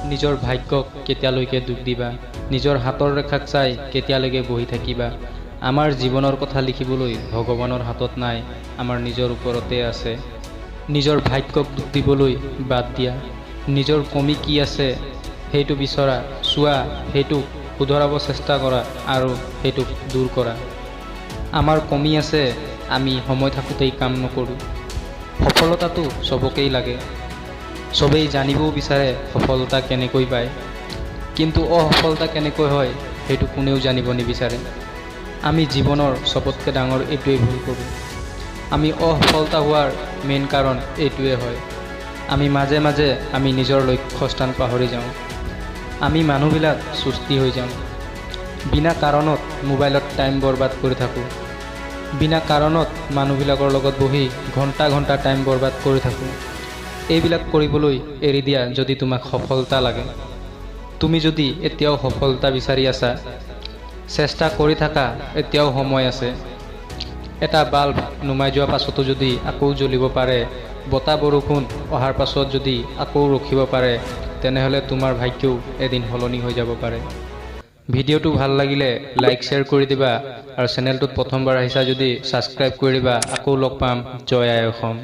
নিজৰ ভাগ্যক কেতিয়ালৈকে দুখ দিবা? নিজৰ হাতৰ ৰেখাক চাই কেতিয়ালৈকে বহি থাকিবা? আমাৰ জীৱনৰ কথা লিখিবলৈ ভগৱানৰ হাতত নাই, আমাৰ নিজৰ ওপৰতে আছে। নিজৰ ভাগ্যক দুখ দিবলৈ বাদ দিয়া। নিজৰ কমি কি আছে সেইটো বিচৰা, চোৱা, সেইটোক শুধৰাব চেষ্টা কৰা আৰু সেইটোক দূৰ কৰা। আমাৰ কমি আছে, আমি সময় থাকোঁতেই কাম নকৰোঁ। সফলতাটো চবকেই লাগে, চবেই জানিবও বিচাৰে সফলতা কেনেকৈ পায়, কিন্তু অসফলতা কেনেকৈ হয় সেইটো কোনেও জানিব নিবিচাৰে। আমি জীৱনৰ চবতকৈ ডাঙৰ এইটোৱেই ভুল কৰোঁ। আমি অসফলতা হোৱাৰ মেইন কাৰণ এইটোৱে হয়, আমি মাজে মাজে আমি নিজৰ লক্ষ্যস্থান পাহৰি যাওঁ। আমি মানুহবিলাক চুস্তি হৈ যাওঁ। বিনা কাৰণত মোবাইলত টাইম বৰবাদ কৰি থাকোঁ। বিনা কাৰণত মানুহবিলাকৰ লগত বহি ঘণ্টা ঘণ্টা টাইম বৰবাদ কৰি থাকোঁ। এইবিলাক কৰিবলৈ এৰি দিয়া যদি তোমাক সফলতা লাগে। তুমি যদি এতিয়াও সফলতা বিচাৰি আছা, চেষ্টা কৰি থাকা, এতিয়াও সময় আছে। এটা বাল্ব নুমাই যোৱাৰ পাছতো যদি আকৌ জ্বলিব পাৰে, বতাহ বৰষুণ অহাৰ পাছত যদি আকৌ ৰখিব পাৰে, তেনেহ'লে তোমাৰ ভাগ্যও এদিন সলনি হৈ যাব পাৰে। ভিডিঅ'টো ভাল লাগিলে লাইক, শ্বেয়াৰ কৰি দিবা আৰু চেনেলটোত প্ৰথমবাৰ আহিছা যদি ছাবস্ক্ৰাইব কৰি দিবা। আকৌ লগ পাম। জয় আই অসম।